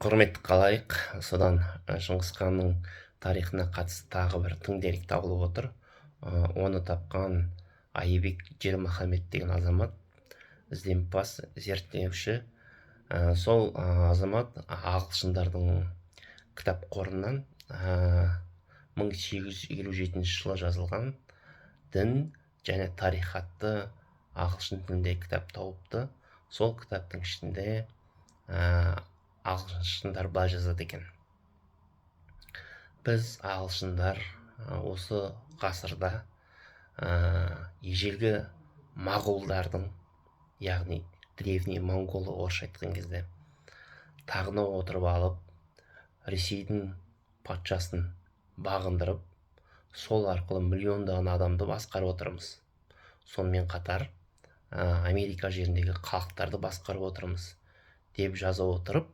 Құрметті халайық, содан Шыңғыс ханның тарихына қатысты тағы бір тың дерек табылып отыр. Оны тапқан Айбек Желмахамет деген азамат, ізденімпаз, зерттеуші. Сол азамат ағылшындардың кітап қорынан 1857 жылы жазылған «Дін және тарих» атты ағылшын тілінде кітап тауыпты. Сол кітаптың ішінде ағылшындар былай жазады екен: «Біз, ағылшындар, осы ғасырда ежелгі моғолдардың, яғни древний монголы орысша айтқан кезде, тағына отырып алып, Ресейдің патшасын бағындырып, сол арқылы миллиондаған адамды басқарып отырмыз. Сонымен қатар Америка жеріндегі халықтарды басқарып отырмыз», — деп жаза отырып,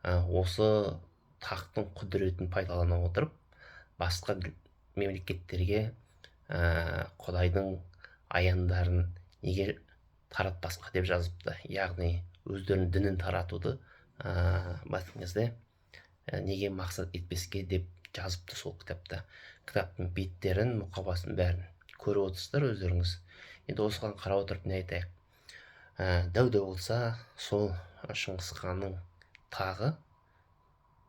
осы тақтың құдіретін пайдалана отырып, басқа мемлекеттерге Құдайдың аяндарын неге таратпасқа деп жазыпты. Яғни өздерінің дінін таратуды былай айтқан кезде неге мақсат етпеске деп жазыпты сол кітапта. Кітаптың беттерін, мұқабасын, бәрін көріп отырсыздар өздеріңіз. Енді осыған қарап отырып не айтайық? Дәу де болса, сол Шыңғыс ханның тағы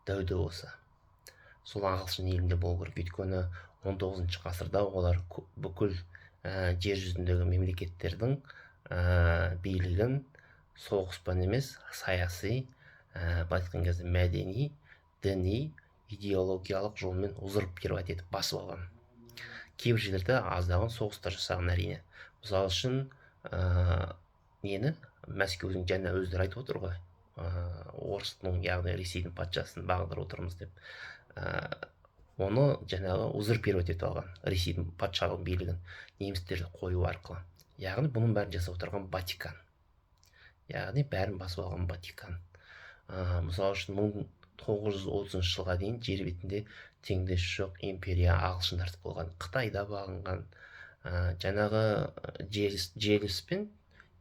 дәу де болса, сол ағылшын елінде болу керек. Өйткені 19 ғасырда олар бүкіл жер жүзіндегі мемлекеттердің билігін соғыспен емес, саяси, былай айтқан кезде, мәдени, діни, идеологиялық жолмен узурпировать етіп, басып алған. Кейбір жерлерде аздаған соғыстар жасаған, әрине. Мысалы үшін, нені, Мәскеудің, жаңа өздері айтып отыр ғой, орыстың, яғни Ресейдің патшасын бағындырып отырмыз деп. Оны жаңағы узурпировать етіп алған Ресейдің патшалық билігін немістерді қою арқылы. Яғни бұның бәрін жасап отырған Ватикан, яғни бәрін басып алған Ватикан. Мысалы үшін, 1930 жылға дейін жер бетінде теңдесі жоқ империя ағылшындардікі болған. Қытайда бағынған, жаңағы желіспен,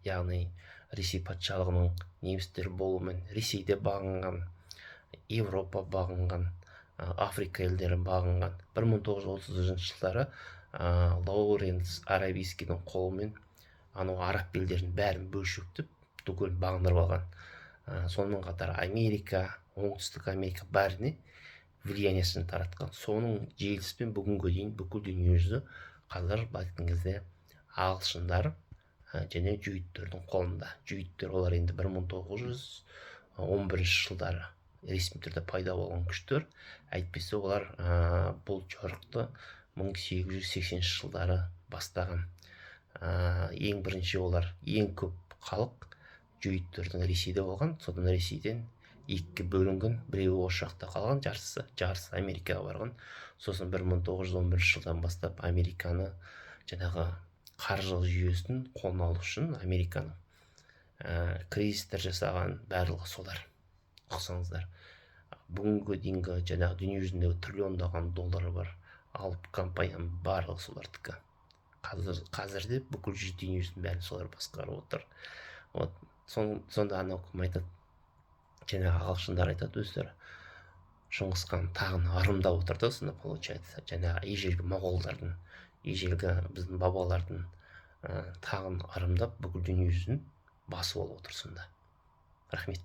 яғни Ресей патшалығының немістер болуымен Ресейде бағынған, Европа бағынған, Африка елдері бағынған. 1930 жылдары Лоуренс Аравийскийдің қолымен анау араб елдерінің бәрін бөлшектеп, түгел бағындырып алған. Сонымен қатар Америка, Оңтүстік Америка, бәріне влияниесін таратқан. Соның желісімен бүгінге дейін бүкіл дүниежүзі қазір, былай айтқан кезде, ағылшындар және жүйіттердің қолында. Жүйіттер олар енді 1911 жылдары ресми түрде пайда болған күштер. Әйтпесе олар бұл жорықты 1880 жылдары бастаған. Ең бірінші олар, ең көп халық жүйіттердің Ресейде болған. Содан Ресейден екіге бөлінген: біреуі осы жақта қалған, жартысы, жартысы Америкаға барған. Сосын 1911 жылдан бастап Американы, жаңағы қаржы жүйесін қолына алу үшін Американың кризистер жасаған барлығы солар. Ұқсаңыздар, бүгінгі дейінгі жаңағы дүние жүзіндегі триллиондаған доллары бар алып компанияның барлығы солардікі. Қазірде бүкіл дүние жүзінің бәрін солар басқарып отыр. Вот сонда анау кім айтады, жаңағы ағылшындар айтады, өздері Шыңғыс хан тағын ырымдап отыр да. Сонда получается, жаңағы ежелгі моғолдардың, ежелгі біздің бабалардың тағын ырымдап, бүкіл дүние жүзін басып алып отыр сонда. Рахмет.